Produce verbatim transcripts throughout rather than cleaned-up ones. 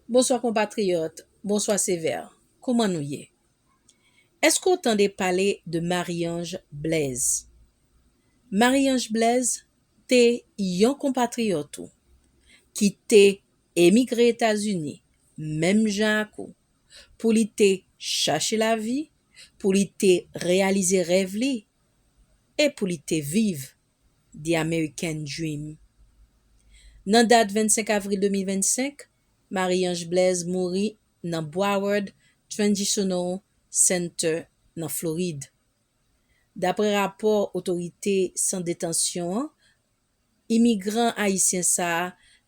Bonswa konpatriyòt, bonswa Sevè. Kòman nou ye? Èske w tande pale de Marie-Ange Blaise? Marie-Ange Blaise te yon konpatriyòt ou ki te emigre Etazini, menm jan ak ou, pou li te chache lavi, pou li te reyalize rèv li, e pou li te viv The American Dream. Nan dat vennsenk avril de mil vennsenk, Marie-Ange Blaise mouri nan Broward Transitional Center nan Florid. Daprè rapò otorite sant detansyon an, imigran ayisyen sa a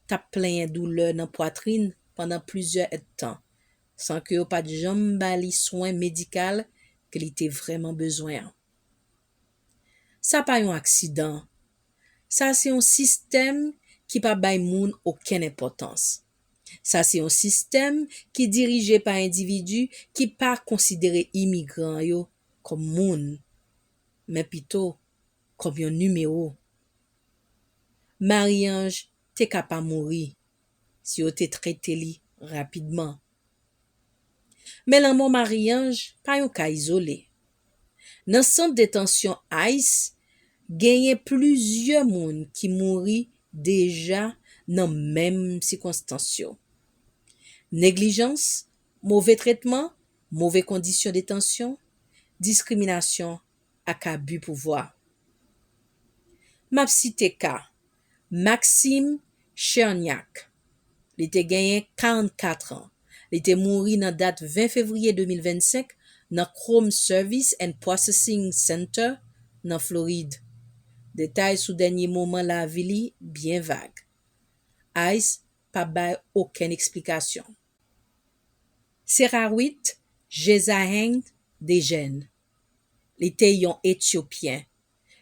t ap plenyen doulè nan pwatrin pandan plizyè èdtan, san ke yo pa t janm ba li swen medikal ke li te vrèman bezwen an. Sa pa yon aksidan. Sa se yon sistèm ki pa bay moun okenn enpòtans. Sa se yon sistèm ki dirije pa endividi ki pa konsidere imigran yo kòm moun, men pito kòm yon nimewo. Marie-Ange te ka pa mouri si yo te trete li rapidman. Men lanmò Marie-Ange pa yon ka izole. Nan sant detansyon ICE, genyen plizyè moun ki mouri deja nan menm sikonstans yo. Neglijans, move tretman, move kondisyon detansyon, diskriminasyon ak abi pouvwa. M ap site ka Maxime Cherniack. Li te genyen karannkat an. Li te mouri nan dat ven fevriye de mil vennsenk nan Chrome Service and Processing Center nan Florid. Detay sou dènye moman lavi li byen vag. ICE pa bay okenn eksplikasyon. Serawit Jezaheng Dejèn. Li te yon Etyopyen.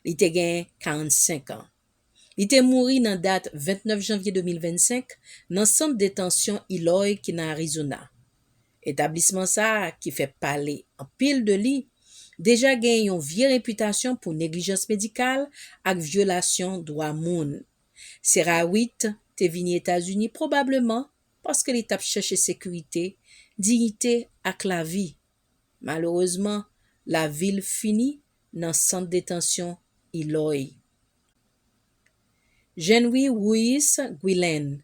Li te gen karannsenk an. Li te mouri nan dat vennèf janvye de mil vennsenk nan sant detansyon Eloy ki nan Arizona. Etablisman sa a, ki fè pale anpil de li, deja gen yon vye repitasyon pou neglijans medikal ak vyolasyon dwa moun. Serawit te vini Etazini pwobableman paske li t ap chèche sekirite, diyite ak lavi. Malerezman, lavi l fini nan sant detansyon Eloy. Jenwi Ruiz Guilén,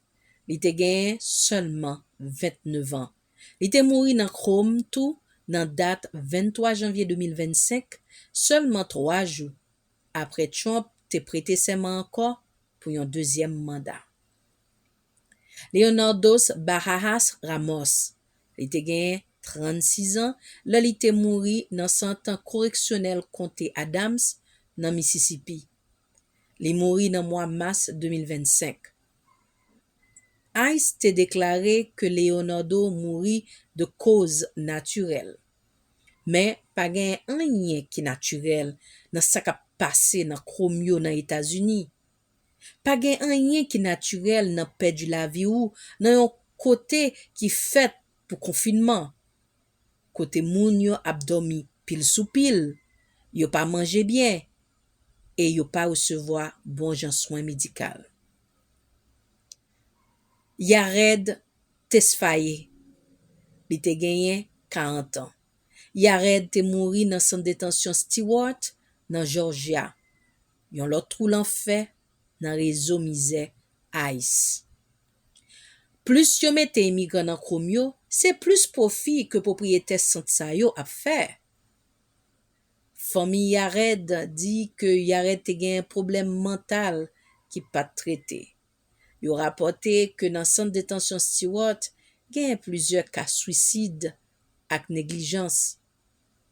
li te genyen sèlman vennèf an. Li te mouri nan Chrome tou nan dat venntwa janvye de mil vennsenk, sèlman twa jou apre Trump te prete sèman ankò pou yon dezyèm manda. Leonardos Barajas Ramos, li te genyen trannsis an lè li te mouri nan sant koreksyonèl Konte Adams, nan Misisipi. Li mouri nan mwa mas de mil vennsenk. ICE te deklare ke Leonardo mouri de koz natirèl. Men, pa gen anyen ki natirèl nan sa k ap pase nan Chrome yo nan Etazini. Pa gen anyen ki natirèl nan pèdi lavi ou nan yon kote ki fèt pou konfinman, kote moun yo ap dòmi pil sou pil, yo pa manje byen, e yo pa resevwa bon jan swen medikal. Yared Tesfaye, li te genyen karant an. Yared te mouri nan sant detansyon Stewart, nan Jòjya, yon lòt twou lanfè nan rezo mizè ICE. Plis yo mete imigran nan Chrome yo, se plis pwofi ke pwopriyetè sant sa yo ap fè. Fanmi Yared di ke Yared te gen pwoblèm mantal ki pa t trete. Yo rapòte ke nan sant detansyon Stewart, genyen plizyè ka swisid ak neglijans.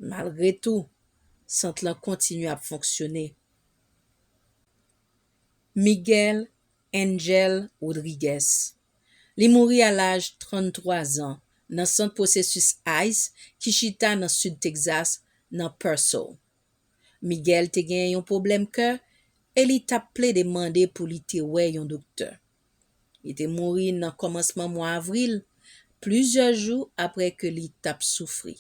Malgre tou, sant lan kontinye ap fonksyone. Miguel Angel Rodriguez. Li mouri a laj tranntwa zan nan sant pwosesis ICE ki chita nan sid Texas, nan Purcell. Miguel te gen yon pwoblèm kè e li t ap plede mande pou li te wè yon doktè. Li te mouri nan kòmansman mwa avril, plizyè jou apre ke li t ap soufri.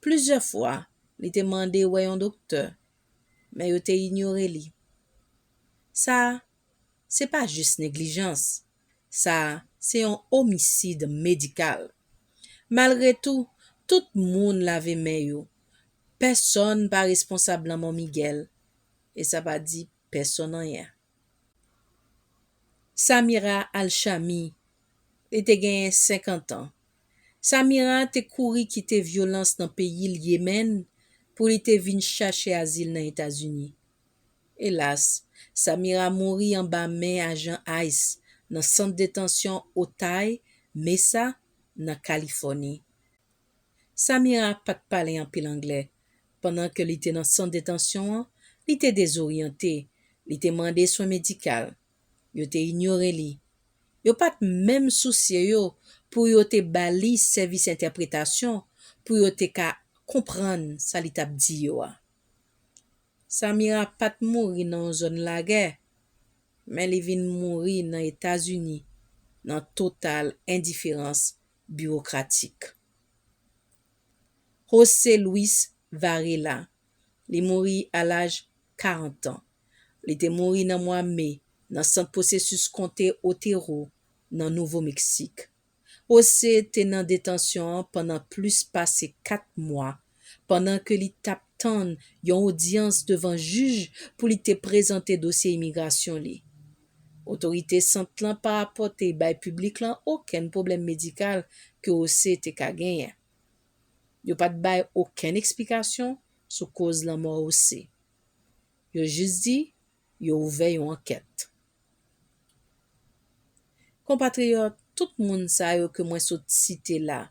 Plizyè fwa, li te mande wè yon doktè, men yo te inyore li. Sa a, se pa jis neglijans. Sa a, se yon omisid medikal. Malgre tou, tout moun lave men yo. Pèsonn pa responsab lanmò Miguel. E sa pa di pèsonn anyen. Samira Alchami, li te genyen senkant an. Samira te kouri kite vyolans nan peyi l Yemen pou li te vin chache azil nan Etazini. Elas, Samira mouri anba men ajan ice nan sant detansyon Otay Mesa, nan Kalifòni. Samira pa t pale anpil anglè. Pandan ke li te nan sant detansyon an, li te dezoryante. Li te mande swen medikal. Yo te inyore li. Yo pa t menm sousye yo pou yo te ba li sèvis entèpretasyon pou yo te ka konprann sa li t ap di yo a. Samira pa t mouri nan yon zòn lagè, men li vin mouri nan Etazini nan total endiferans biwokratik. José Luis Varela, li mouri a laj karant an. Li te mouri nan mwa me nan sant pwosesis konte Otero, nan Nouvo Meksik. José te nan detansyon an pandan plis pase kat mwa, pandan ke li t ap tann yon odyans devan jij pou li te prezante dosye imigrasyon li. Otorite sant lan pa rapòte bay piblik lan okenn pwoblèm medikal ke José te ka genyen. Yo pa t bay okenn eksplikasyon sou koz lanmò José. Yo jis di yo ouvè yon ankèt. Konpatriyòt, tout moun sa yo ke mwen sot site la,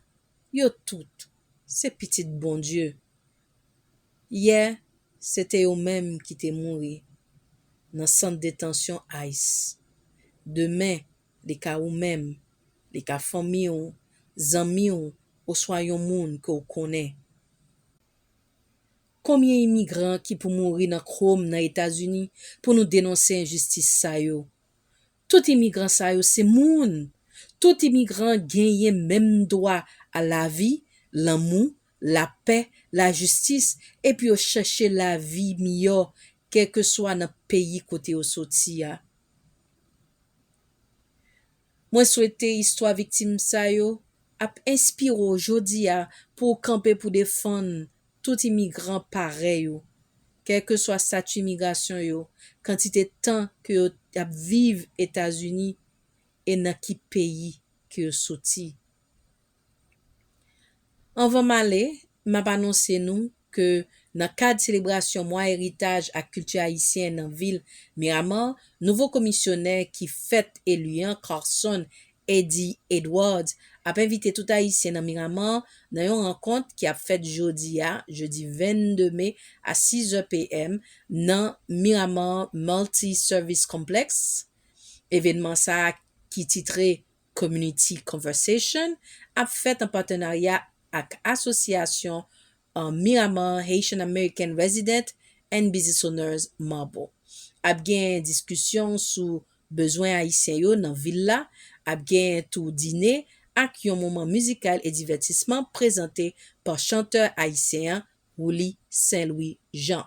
yo tout se pitit Bondye. Yè, se te yo menm ki te mouri nan sant detansyon ice. Demen, li ka ou menm, li ka fanmi w, zanmi w, oswa yon moun ke w konnen. Konbyen imigran ki pou mouri nan Chrome nan Etazini pou nou denonse enjistis sa yo? Tout imigran sa yo se moun. Tout imigran genyen menm dwa a lavi, lanmou, lapè, lajistis, epi yo chèche lavi miyò, kèlkeswa nan peyi kote yo soti a. Mwen swete istwa viktim sa yo ap enspire w jodi a pou w kanpe pou defann tout imigran parèy ou, kèlkeswa stati imigrasyon yo, kantite tan ke yo ap viv Etazini e nan ki peyi ke yo soti. Anvan m ale, m ap anonse nou ke nan kad selebrasyon Mwa Eritaj ak Kilti Ayisyen nan vil Miramar, nouvo komisyonè ki fèt eli an, Carson Eddie Edwards, ap envite tout Ayisyen nan Miramar nan yon rankont ki ap fèt jodi a, jedi vennde me, a sis è p m, nan Miramar Multi Service Complex. Evènman sa a, ki titre Community Conversation, ap fèt an patenarya ak Asosyasyon, uh, Miramar Haitian American Resident and Business Owners, MARBO. Ap gen diskisyon sou bezwen Ayisyen yo nan vil la, ap gen tou dine ak yon moman mizikal e divètisman prezante pa chantè ayisyen an, Wooly Saint Louis Jean.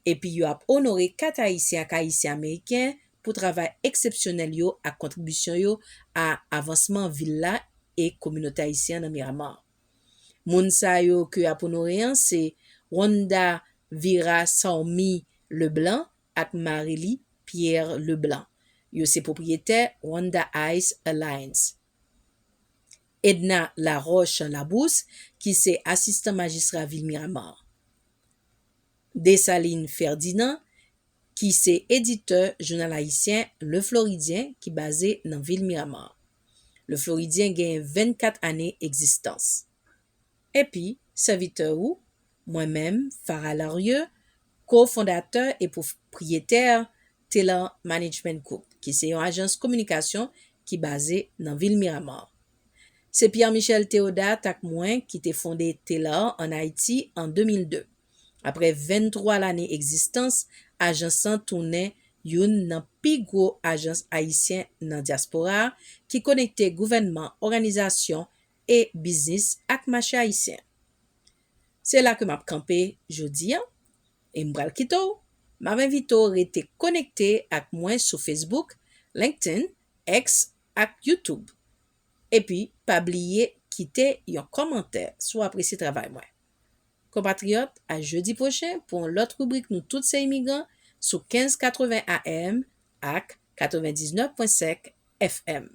Epi yo ap onore kat Ayisyen ak Ayisyen Ameriken pou travay eksepsyonèl yo ak kontribisyon yo a avansman vil la e kominote ayisyen nan Miramar. Moun sa yo ke ap onore an se Wanda Vira Saomi Leblanc ak mari li Pierre Leblanc. Yo se pwopriyetè Wanda Ice Alliance. Edna Laroche Labrousse, ki se asistan majistra vil Miramar. Desalin Ferdinand, ki se editè jounal ayisyen Le Floridien ki baze nan vil Miramar. Le Floridien gen vennkat ane egzistans. Epi, sèvitè ou, mwen menm, Farah Larieux, kofondatè e pwopriyetè Taylor Management Group, ki se yon ajans kominikasyon ki baze nan vil Miramar. Se Pierre Michel Théodat ak mwen ki te fonde Taylor ann Ayiti an de mil de. Apre venntwa lane egzistans, ajans lan tounen youn nan pi gwo ajans ayisyen nan dyaspora a ki konekte gouvènman, òganizasyon e biznis ak mache ayisyen. Se la ke m ap kanpe jodi a, e m pral kite w. M ap envite w rete konekte ak mwen sou Facebook, LinkedIn, X ak YouTube. Epi, pa bliye kite yon kòmantè si w apresye travay mwen. Konpatriyòt, a jedi pwochen pou yon lòt ribrik Nou Tout Se Imigran sou kenz katreven A M ak katrevendiznèf pwen senk F M.